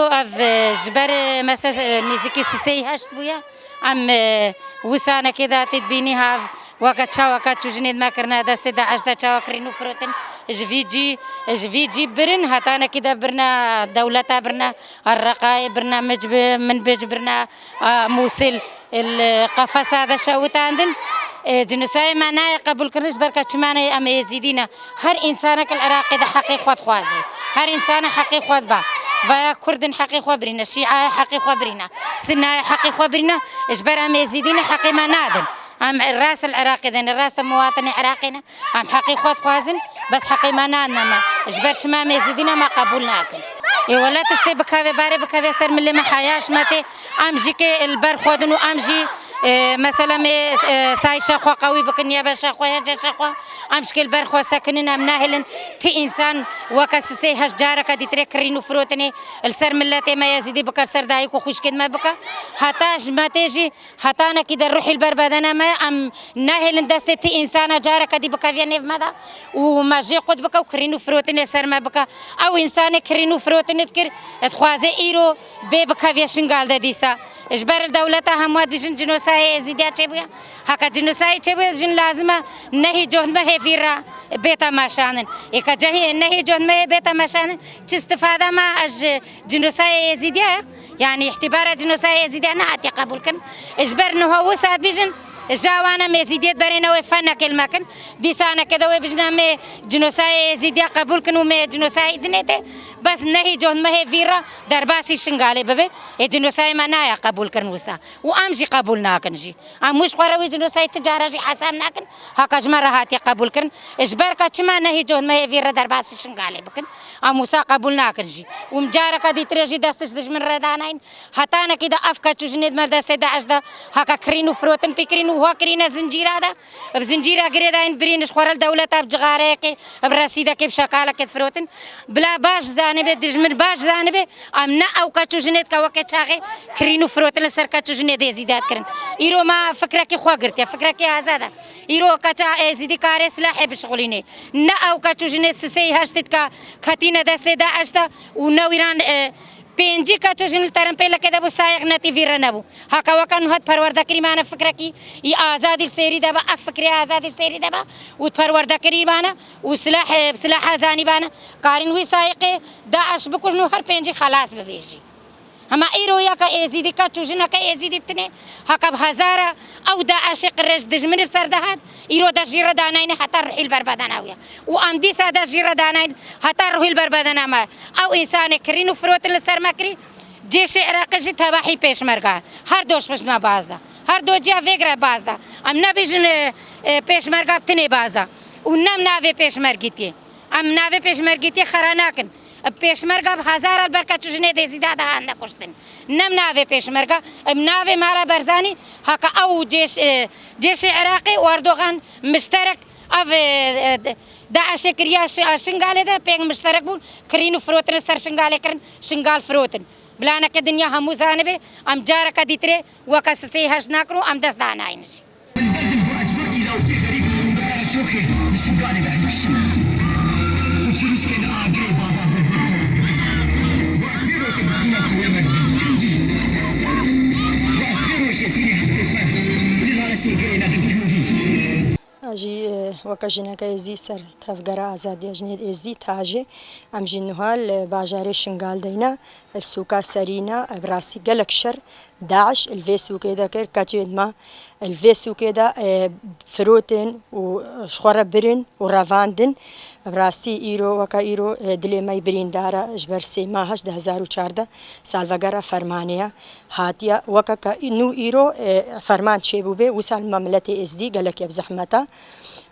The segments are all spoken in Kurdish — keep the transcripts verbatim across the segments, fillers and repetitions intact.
Ev, e, ji ber, e, mesela, e, nêzîkî sisê û heşt bûye. Em, e, wisanekê de tê dibînî ha, weke çawa ka çû jinê me kirine destê DAIŞ de, çawa kirîn û firotin. Ji vî cî, ji vî cî birin, hetanekî de birine dewleta, birine Reqayê, birine Micbi-, Minbic, birine, a, Mûsil. Li qefesa de şewitandin. E, cinosayê me nayê qebûlkirin, ji ber ke çima ne, em ê Êzîdî ne. Her însanek li Iraqê de heqê xwe dixwaze. Her însanek heqê xwe dibe. Veya Kurdin heqê xwe birîne, Şîaya heqê xwe birîne, Sinnaya heqê xwe birîne. Ji ber em Êzîdî ne, heqê me nadin. Em rast li Iraqê de ne, rast em muwatinê Iraqê ne. Em heqê xwe dixwazin, bes heqê me nadine me. Ji ber çima em Êzîdî ne, me qebûl nakin. Ê wele tiştê bikeve, barê bikeve ser milê me, heya ji me tê. Em jî kê li ber xwe din û em jî, e, mesela me, e, sayşa xwe qewî bikin, ya beşa xwe, ya ceşa xwe. Em jî kê li ber xwe sekinin, em nahêlin ti însan weke sisê heşt careke dîtirê kirîn û firotinê li ser miletê me Êzîdî bike, li ser dayik û xwişkên me bike. Heta ji me tê jî Hetanekî de ruhî li ber bedena me, em nehêlin destê ti însana careke dî bikeviye nêv me de û me jê qut bike û kirîn û firotinê ser me bike. Ew însanê kirîn û firotinê dikir, dixwaze îro bê bikeviye Şingal de dîsa. Ji ber li dewleta hemû dibêjin cînosayê Êzîdiya çêbûye. Heke cînosayê çêbûye, dibêjin lazim e nehî cohmehê vî re bête meşandin. Ê ke cehê nehî cohmehê bête meşandin, çi istifade me ez ji cînosayê Êzîdiya? Yanî îhtîbara cînosayê Êzîdiya nehatiye qebûlkirin. Ji ber niha wisa dibêjin, ji wana em Êzîdiyê berê ne wê fenekê li me kin. Dîsaneke de wê bijin em ê cînosayê Êzîdiya qebûl kin û me cînosayê dinê tê. Bes nehî cohmehê vî re derbasî Şingalê bibe. Ê cînosayê me naya qebûlkirin wisa. Û em jî qebûl nakin jî. Em wî ji xwe re wî cînosayê ti cara jî hesab nakin. Haka ji me re hatiye qebûlkirin. Ji ber ka çima nehî cohmehê vî re derbasî Şingalê bikin. Em wisa qebûl nakin jî. Û em careke dîtirê jî dest ji dijmin re danayîn. Hetanekî de ev keç û jinê di me destê DAIŞ de heke kirîn û firotin pê kirîn û wa kirîne zincîra de. Bi zincîra girêdayîn birîn ji xwe re li dewleta bi cixareyekê, bi resîdekê, bi şekalekê difirotin. Bila baş zanibe, dijmin baş zanibe, em ne ew keç û jinê dike weke çaxê kirîn û firotin li ser keç û jinê dê zîde dikirin. Îro me fikrekî xwe girtiye, fikrekî azad e. Îro keça Êzîdî karê silahê bişixulînê. Ne ew keç û jinê sisê û heştê dika ketîne destê DAIŞ de û ne wîran, e, pêncî keç û jin li terempêlekê de bû, sayex netî vî re nebû. Haka weka nuha di perwerdekirî mane fikrekî î azadî li sêrî de be, ev fikrê azadî li sêrî de be û di perwerdekirî mane û silah, e, silaha zanî bane, karîn wî sayeqê DAIŞ bikujin û her pêncî xelas bibe jî. Hema îro ya ke Êzîdî, keç û jineke Êzîdî bi tinê, heke bi hezara ew DAIŞê qirêj dijminî bi ser de hat, îro dest jî re danayne heta ruhî li ber bedena wî ye. Û em dîsa dest jî re danayne heta ruhî li ber bedena me. Ew însanê kirîn û firotin li ser me kirî, cêşê Iraqê jî tebahî pêşmerga. Her do ji pişt me baz da. Her do ciya vê gire baz da. Em nebêjin, e, e, pêşmerga bi tinê baz da. Û nem navê pêşmergîtiyê. Em navê pêşmergîtiyê xera nakin. Pêşmerga bi hezara li ber keç û jinê dê zîda de hane kuştin. Nem navê pêşmerga, em navê Mala Berzanî, haka ew cêş-, e, cêşê Iraqê û Erdogan mişterek ev, e, e, DAIŞê kiriya Şi-, Şingalê de pêk mişterek bûn, kirîn û firotin li ser Şingalê kirin, Şingal firotin. Bilaneke dinya hemû zanibe, em careke dîtirê weke sisê heşt nakin û em dest danayne jî. Ez jî, e, weke jineke êzî ser Tevgera Azadiya Jinê Êzî, TAJê, em jî niha li bajarê Şingal de yîne, li sûka Serîna, bi rastî gelek şer DAIŞ li vê sûkê de kir, keçên me li vê sûkê de, e, firotin û ji xwe re birin û revandin. Bi rastî îro, weke îro, e, dilê me yî birîndar e, ji ber sê meha ji du hezar û çardeh salvegera fermanê ye. Hatiye weke ke nû îro, e, ferman çêbûbê, wisa li me miletê Êzdî gelekî bi zehmet e.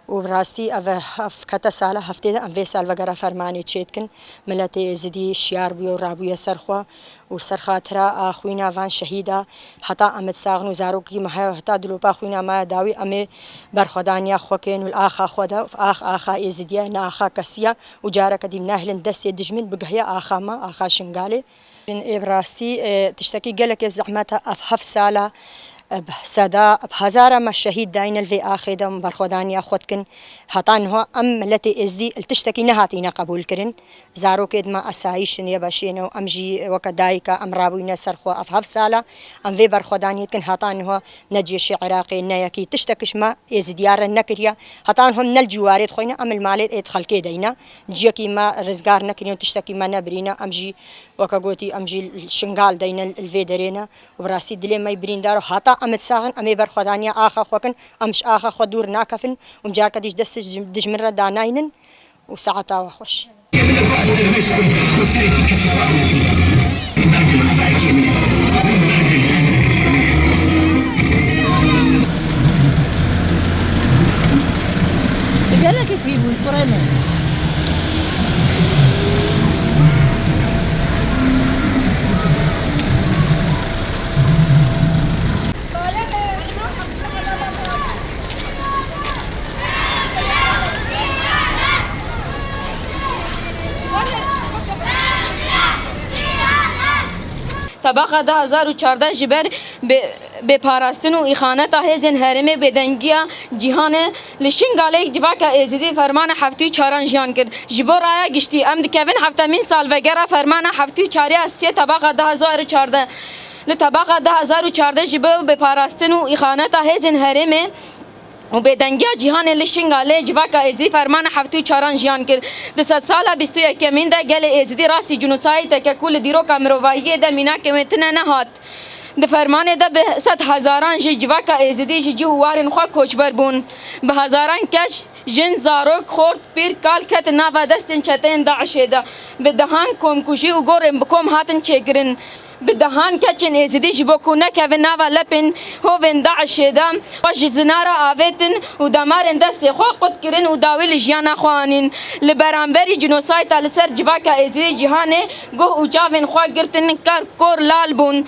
Û bi rastî ev hef-, kete sala heftê de em vê salvegera fermanê çêdikin. Miletê Êzidî şiyar bûye û rabûye ser xwe û ser xatira a xwîna van şehîda, heta em disaxin û zarokî me heye, heta dilopa xwîna me ya dawî, em ê berxwedaniya xwe kên û li axa xwe de, ax axa Êzidiye, ne axa kesiye û careke dî nehêlin destê dijmin bigihiye axa me, axa Şingalê. Ê bi rastî, e, tiştekî gelekê zehmet e, ev heft sala Bi seda, bi hezara me şehîd dayîne li vê axê de, em berxwedaniya xwe dikin. Heta niha em miletê Êzdî li tiştekî nehatîne qebûlkirin. Zarokê di me esayîş in, yê beşê ne û em jî weke dayika em rabûyne ser xwe ev heft sala. Em vê berxwedaniyê dikin, heta niha ne cêşê Iraqê, ne yekî tiştek ji me Êzidiya re nekiriye. Heta niha em ne li cîwarê dixweyne, em li malê ê di xelkê deyne. Ciyekî me rizgar nekiriye û tiştekî me nebirîne. Em jî, weke gotî, em jî li Şingal deyne, li vê derê ne. Û bi rastî dilê me yî birîndar û heta em di sax in, em ê berxwedaniya axa xwe kin, em ji axa xwe dûr nakevin û em careke dî ji dest dij-, dijmin re danaynin û saeta we xweş. Tu gelekî tî bûyî, kurê min. Tebaxa du hezar û çardeh ji ber bê-, bêparastin û îxaneta hêzên herêmê bêdengiya cîhanê li Şingalê civaka Êzidî fermana heftê û çaran jiyan kir. Ji bo raya giştî, em dikevin heftemîn salvegera fermana heftê û çarê ya sê tebaxa du hezar û çardeh. Li tebaxa du hezar û çardeh ji bo bêparastin û îxaneta hêzên herêmê û bêdengiya cîhanê li Şingalê civaka Êzidî fermana heftê û çaran jiyan kir. Di sedsala bîst û yekemîn de gelê Êzidî rastî cînosaydeke ku li dîroka mirovahiyê de mînakê wê tune nehat. Di fermanê de bi sed hezaran ji civaka Êzidî ji cih û warên xwe koçber bûn. Bi hezaran keç, jin, zarok, xort, pîr, kal ketin nava destên çeteyên DAIŞê de. Bi dehan komkujî û gorên bi kom hatin çêkirin. Bi dehan keçên Êzidî ji bo ku nekevin nava lepên hovên DAIŞê de, xwe ji zinara avêtin û damarên destê xwe qut kirin û dawî li jiyana xwe anîn. Li beramberî cînosayda li ser civaka Êzidî cîhanê guh û çavên xwe girtin, ker, kor, lal bûn.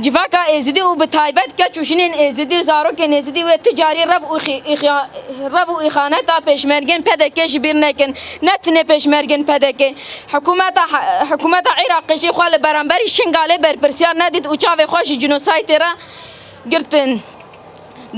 Civaka Êzidî û bi taybet keç û jinên Êzidî û zarokên Êzidî wê tu carî rev û xî-, îxya-, rev û îxaneta pêşmergên P D K ji bîr nekin. Ne tinê pêşmergên P D K. Hikûmeta, hikûmeta Iraqê jî xwe li beramberî Şingalê berpirsiyar nedît û çavê xwe ji cînosaydê re girtin.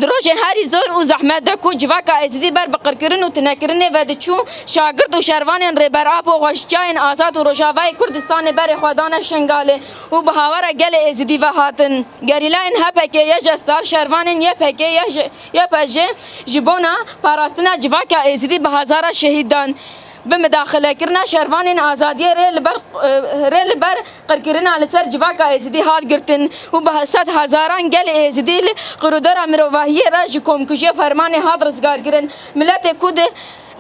Di rojên herî zor û zehmet de ku civaka Êzidî ber bi qirkirin û tinekirinê ve diçû, şagirt û şervanên Rêber Apo xwe ji çiyayên azad û Rojavayê Kurdistanê berê xwe dane Şingalê û bi hawara gelê Êzidî ve hatin. Gerîlayên H P K Y J star, şervanên Y P G, Y J, Y P J ji bona parastina civaka Êzidî bi hezara şehîd dan. Bi midaxilekirina şervanên azadiyê rê li ber, e, rê li ber qirkirina li ser civaka Êzidî hat girtin û bi sed hezaran gelê Êzidî li qirodora mirovahiyê re ji komkujiya fermanê hat rizgarkirin. Miletê ku di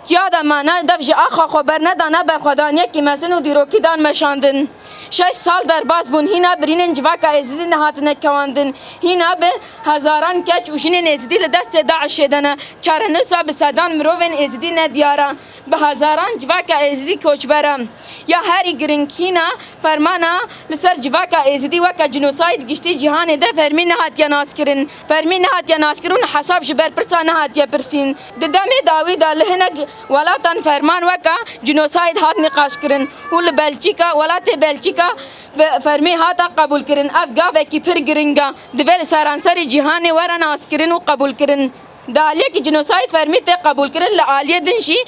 çiya de mane, dev ji axa xwe bernedane berxwedaniyekî mezin û dîrokî dan meşandin. Şeş sal derbas bûn, hîna birînên civaka Êzidî nehatine kewandin. Hîna bi hezaran keç û jinên Êzidî li destê DAIŞê de ne. Çarenûsa bi sedan mirovên Êzidî nediyar e. Bi hezaran civaka Êzidî koçber e. Ya herî giring hîna fermana li ser civaka Êzidî weke cînosayd giştî cîhanê de fermî nehatiye naskirin. Fermî nehatiye naskirin û hesab ji ber pirsa nehatiye pirsîn. Di demê dawî de li hinek welatan ferman weke cînosayd hat nîqaşkirin û li Belçîka, welatê Belçîka fe-, fermî hate qebûlkirin. Ev gavekî pir giring e. Divê li seranserê cîhanê were naskirin û qebûlkirin. Di aliyekî cînosayd fermî tê qebûlkirin, li aliyê din jî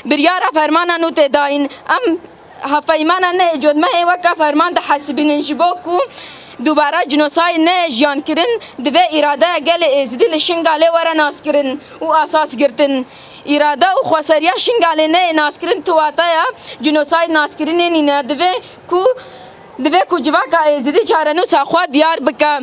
biryara fermana nû tê dayîn. Em hevpeymana nehê cotmehê weke ferman dihesibînin, ji bo ku dubare cînosayd neyê jiyankirin, divê îradeya gelê Êzidî li Şingalê were naskirin û esas girtin. Îrade û xweseriya Şingalê neyê naskirin, tu wateya cînosayd naskirinê nîne. Divê ku, divê ku civaka Êzidî çarenûsa xwe diyar bike.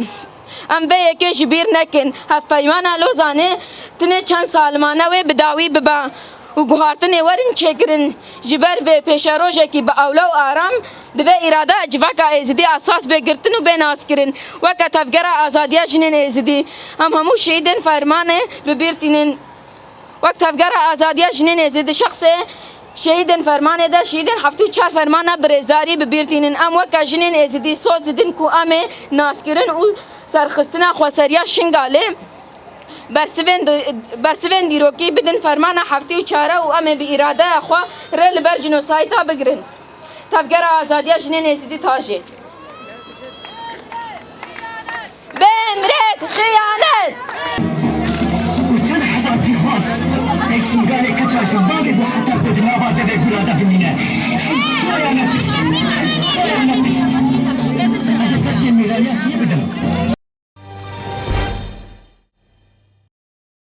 Em vê yekê ji bîr nekin. Hevpeymana Lozanê tinê çend salimane wê bi dawî bibe û guhartinê werin çêkirin. Ji ber vê pêşerojekî bi ewle û aram divê îradeya civaka Êzidî esas bê girtin û bê naskirin. Weke Tevgera Azadiya Jinên Êzidî, em hemû şehîdên fermanê bi bîr tînin. Wek Tevgera Azadiya Jinên Êzidî di şexsê şehîdên fermanê de, şehîdên heftê û çar fermana bi rêzdarî bi bîr tînin. Em weke jinên Êzidî soz didin ku em ê naskirin û serxistina xweseriya Şingalê bersivên do-, bersivên dîrokî bidin fermana heftê û çar û em ê bi îradeya xwe rê li ber cînosayda bigirin. Tevgera Azadiya Jinên Êzidî tajê. بمرد Şûngarê keça ji bavê bû heta ku di nava devê gura de